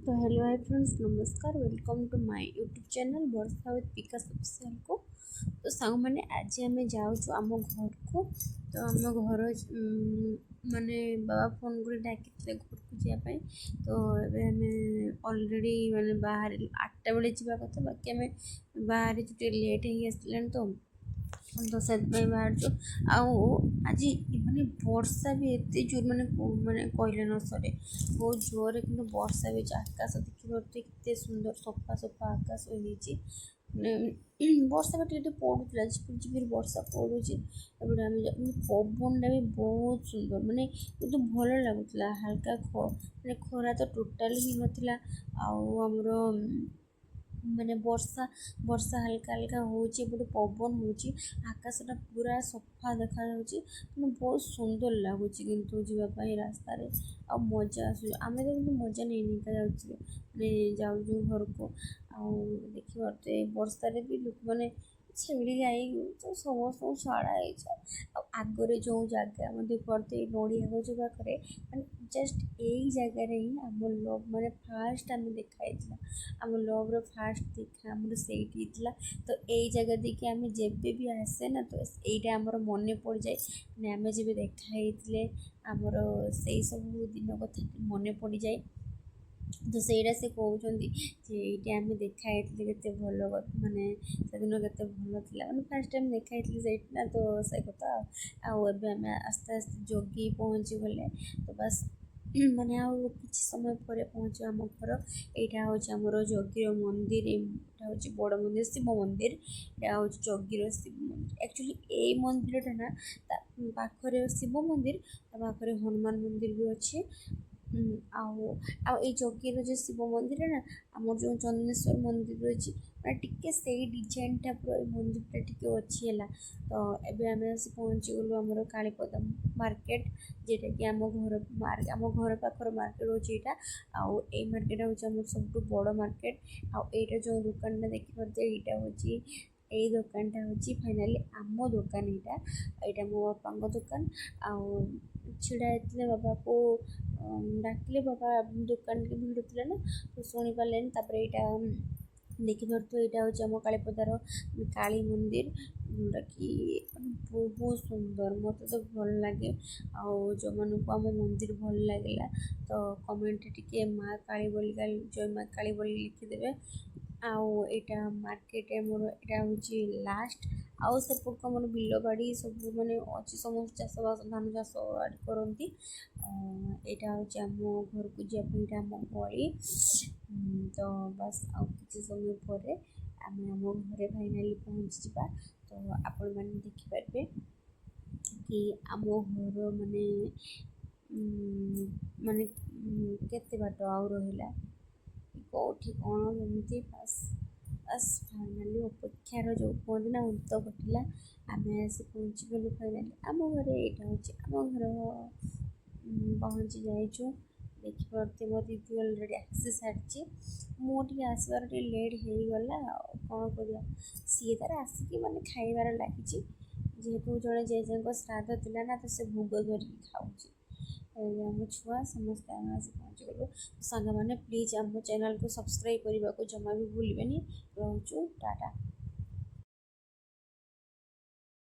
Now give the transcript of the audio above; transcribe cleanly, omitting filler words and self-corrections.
ତ hello high friends, ନମସ୍କାର। Welcome to my YouTube channel ବର୍ଷା ୱିଥ୍ ବିକାଶ ଅଫିସିଆଲକୁ। ତ ସାଙ୍ଗମାନେ, ଆଜି ଆମେ ଯାଉଛୁ ଆମ ଘରକୁ। ତ ଆମ ଘର ମାନେ ବାବା ଫୋନ୍ କରି ଡାକିଥିଲେ ଘରକୁ ଯିବା ପାଇଁ। ତ ଏବେ ଆମେ ଅଲରେଡ଼ି ମାନେ ବାହାରିଲୁ। 8ଟା ବେଳେ ଯିବା କଥା, ବାକି ଆମେ ବାହାରିଛୁ, ଟିକେ ଲେଟ୍ ହେଇ ଆସିଲାଣି। ତ ସେଥିପାଇଁ ବାହାରିଛୁ। ଆଉ ଆଜି ମାନେ ବର୍ଷା ବି ଏତେ ଜୋର, ମାନେ କହିଲେ ନ ସରେ, ବହୁତ ଜୋରରେ କିନ୍ତୁ ବର୍ଷା ବି ହେଇଛି। ଆକାଶ ଦେଖିପାରୁଥିବେ, କେତେ ସୁନ୍ଦର ସଫା ସଫା ଆକାଶ ହେଇଛି। ମାନେ ବର୍ଷା ବି ଟିକେ ଟିକେ ପଡ଼ୁଥିଲା, ଝିପିରି ଝିପିରି ବର୍ଷା ପଡ଼ୁଛି। ଏପଟେ ଆମେ ପବନଟା ବି ବହୁତ ସୁନ୍ଦର, ମାନେ କିନ୍ତୁ ଭଲ ଲାଗୁଥିଲା ହାଲକା। ମାନେ ଖରା ତ ଟୋଟାଲି ହିଁ ନଥିଲା। ଆଉ ଆମର ମାନେ ବର୍ଷା ବର୍ଷା ହାଲକା ହାଲକା ହେଉଛି, ଏପଟେ ପବନ ହେଉଛି, ଆକାଶଟା ପୁରା ସଫା ଦେଖାଯାଉଛି। ମାନେ ବହୁତ ସୁନ୍ଦର ଲାଗୁଛି କିନ୍ତୁ ଯିବା ପାଇଁ ରାସ୍ତାରେ, ଆଉ ମଜା ଆସୁଛି। ଆମେ ତ କିନ୍ତୁ ମଜା ନେଇ ନେଇକା ଯାଉଛୁ, ମାନେ ଯାଉଛୁ ଘରକୁ। ଆଉ ଦେଖିପାରୁଥିବେ, ବର୍ଷାରେ ବି ଲୋକମାନେ ଛେଳି ଗାଈ ତ ସମସ୍ତଙ୍କୁ ଛଡ଼ା ହେଇଛି। ଆଉ ଆଗରେ ଯେଉଁ ଜାଗା ଆମେ ଦେଖିପାରୁଥିବେ, ନଡ଼ିଆ ଗଛ ପାଖରେ, ମାନେ ଜଷ୍ଟ ଏଇ ଜାଗାରେ ହିଁ ଆମ ଲଭ୍ ମାନେ ଫାଷ୍ଟ ଆମେ ଦେଖା ହେଇଥିଲା। ଆମ ଲଭ୍ର ଫାଷ୍ଟ ଦେଖା ଆମର ସେଇଠି ହେଇଥିଲା। ତ ଏଇ ଜାଗା ଦେଇକି ଆମେ ଯେବେ ବି ଆସେ ନା, ତ ଏଇଟା ଆମର ମନେ ପଡ଼ିଯାଏ। ମାନେ ଆମେ ଯେବେ ଦେଖା ହେଇଥିଲେ, ଆମର ସେଇ ସବୁ ଦିନ କଥା ମନେ ପଡ଼ିଯାଏ। ତ ସେଇଟା ସେ କହୁଛନ୍ତି ଯେ ଏଇଠି ଆମେ ଦେଖା ହେଇଥିଲେ, କେତେ ଭଲ, ମାନେ ସେଦିନ କେତେ ଭଲ ଥିଲା। ମାନେ ଫାଷ୍ଟ ଟାଇମ୍ ଦେଖା ହେଇଥିଲି ସେଇଠି ନା, ତ ସେ କଥା। ଆଉ ଏବେ ଆମେ ଆସ୍ତେ ଆସ୍ତେ ଜଗି ପହଞ୍ଚିଗଲେ। ତ ବାସ୍, ମାନେ ଆଉ କିଛି ସମୟ ପରେ ପହଞ୍ଚିବ ଆମ ଘର। ଏଇଟା ହେଉଛି ଆମର ଜଗିର ମନ୍ଦିର। ଏଇଟା ହେଉଛି ବଡ଼ ମନ୍ଦିର, ଶିବ ମନ୍ଦିର। ଏଇଟା ହେଉଛି ଜଗିର ଶିବ ମନ୍ଦିର। ଆକ୍ଚୁଆଲି ଏଇ ମନ୍ଦିରଟା ନା, ତା ପାଖରେ ଶିବ ମନ୍ଦିର, ତା ପାଖରେ ହନୁମାନ ମନ୍ଦିର ବି ଅଛି। ଆଉ ଆଉ ଏଇ ଜଗିର ଯେଉଁ ଶିବ ମନ୍ଦିର ନା, ଆମର ଯେଉଁ ଚନ୍ଦନେଶ୍ୱର ମନ୍ଦିର ଅଛି, ମାନେ ଟିକେ ସେଇ ଡିଜାଇନଟା ପୁରା ଏଇ ମନ୍ଦିରଟା ଟିକେ ଅଛି ହେଲା। ତ ଏବେ ଆମେ ଆସି ପହଞ୍ଚିଗଲୁ ଆମର କାଳିପଦା ମାର୍କେଟ, ଯେଉଁଟାକି ଆମ ଘର ପାଖର ମାର୍କେଟ ହେଉଛି ଏଇଟା। ଆଉ ଏଇ ମାର୍କେଟ ହେଉଛି ଆମର ସବୁଠୁ ବଡ଼ ମାର୍କେଟ। ଆଉ ଏଇଟା ଯେଉଁ ଦୋକାନଟା ଦେଖିପାରୁଥିବେ, ଏଇଟା ହେଉଛି, ଏଇ ଦୋକାନଟା ହେଉଛି ଫାଇନାଲି ଆମ ଦୋକାନ। ଏଇଟା ଏଇଟା ମୋ ବାପାଙ୍କ ଦୋକାନ। ଆଉ ଛିଡ଼ା ହେଇଥିଲେ, ବାବାକୁ ଡାକିଲେ, ବାବା ଦୋକାନ ଟିକେ ଭିଡ଼ ଥିଲା ନା, ତ ଶୁଣିପାରିଲେନି। ତାପରେ ଏଇଟା ଦେଖିପାରୁଥିବେ, ଏଇଟା ହେଉଛି ଆମ କାଳିପଦାର କାଳୀ ମନ୍ଦିର, ଯେଉଁଟାକି ମାନେ ବହୁତ ସୁନ୍ଦର। ମୋତେ ତ ଭଲ ଲାଗେ। ଆଉ ଯେଉଁମାନଙ୍କୁ ଆମ ମନ୍ଦିର ଭଲ ଲାଗିଲା, ତ କମେଣ୍ଟରେ ଟିକେ ମା କାଳୀ ବୋଲି, ଜୟ ମା କାଳୀ ବୋଲି ଲେଖିଦେବେ। ଆଉ ଏଇଟା ମାର୍କେଟ ଆମର, ଏଇଟା ହେଉଛି ଲାଷ୍ଟ। ଆଉ ସେପଟକୁ ଆମର ବିଲ ବାଡ଼ି ସବୁ ମାନେ ଅଛି, ସମସ୍ତେ ଚାଷବାସ, ଧାନ ଚାଷ ଆଡ଼େ କରନ୍ତି। ଏଇଟା ହେଉଛି ଆମ ଘରକୁ ଯିବା ପାଇଁ, ଏଇଟା ଆମ ଗଳି। ତ ବାସ୍, ଆଉ କିଛି ସମୟ ପରେ ଆମେ ଆମ ଘରେ ଫାଇନାଲି ପହଞ୍ଚିଯିବା। ତ ଆପଣମାନେ ଦେଖିପାରିବେ କି ଆମ ଘର ମାନେ କେତେ ବାଟ ଆଉ ରହିଲା, କେଉଁଠି କ'ଣ କେମିତି। ବାସ୍ ବାସ୍, ଫାଇନାଲି ଅପେକ୍ଷାର ଯେଉଁ କୁହନ୍ତି ନା, ଅନ୍ତ ଘଟିଲା। ଆମେ ଆସି ପହଞ୍ଚିଗଲୁ ଫାଇନାଲି ଆମ ଘରେ। ଏଇଟା ହେଉଛି ଆମ ଘର। ପହଞ୍ଚି ଯାଇଛୁ। ଦେଖିପାରୁଥିବେ, ମୋ ଦିଦି ଅଲରେଡ଼ି ଆସି ସାରିଛି। ମୁଁ ଟିକେ ଆସିବାର ଟିକେ ଲେଟ୍ ହେଇଗଲା, ଆଉ କ'ଣ କରିବା। ସିଏ ତାର ଆସିକି ମାନେ ଖାଇବାର ଲାଗିଛି। ଯେହେତୁ ଜଣେ ଜେଜେଙ୍କ ଶ୍ରାଦ୍ଧ ଥିଲା ନା, ତ ସେ ଭୋଗ ଧରିକି ଖାଉଛି। ଆମ ଛୁଆ ସମସ୍ତେ ଆମେ ଆସି ପହଞ୍ଚିଗଲୁ। ସାଙ୍ଗମାନେ, ପ୍ଲିଜ୍ ଆମ ଚ୍ୟାନେଲକୁ ସବସ୍କ୍ରାଇବ୍ କରିବାକୁ ଜମା ବି ଭୁଲିବେନି। ରହୁଛୁ, ଟାଟା।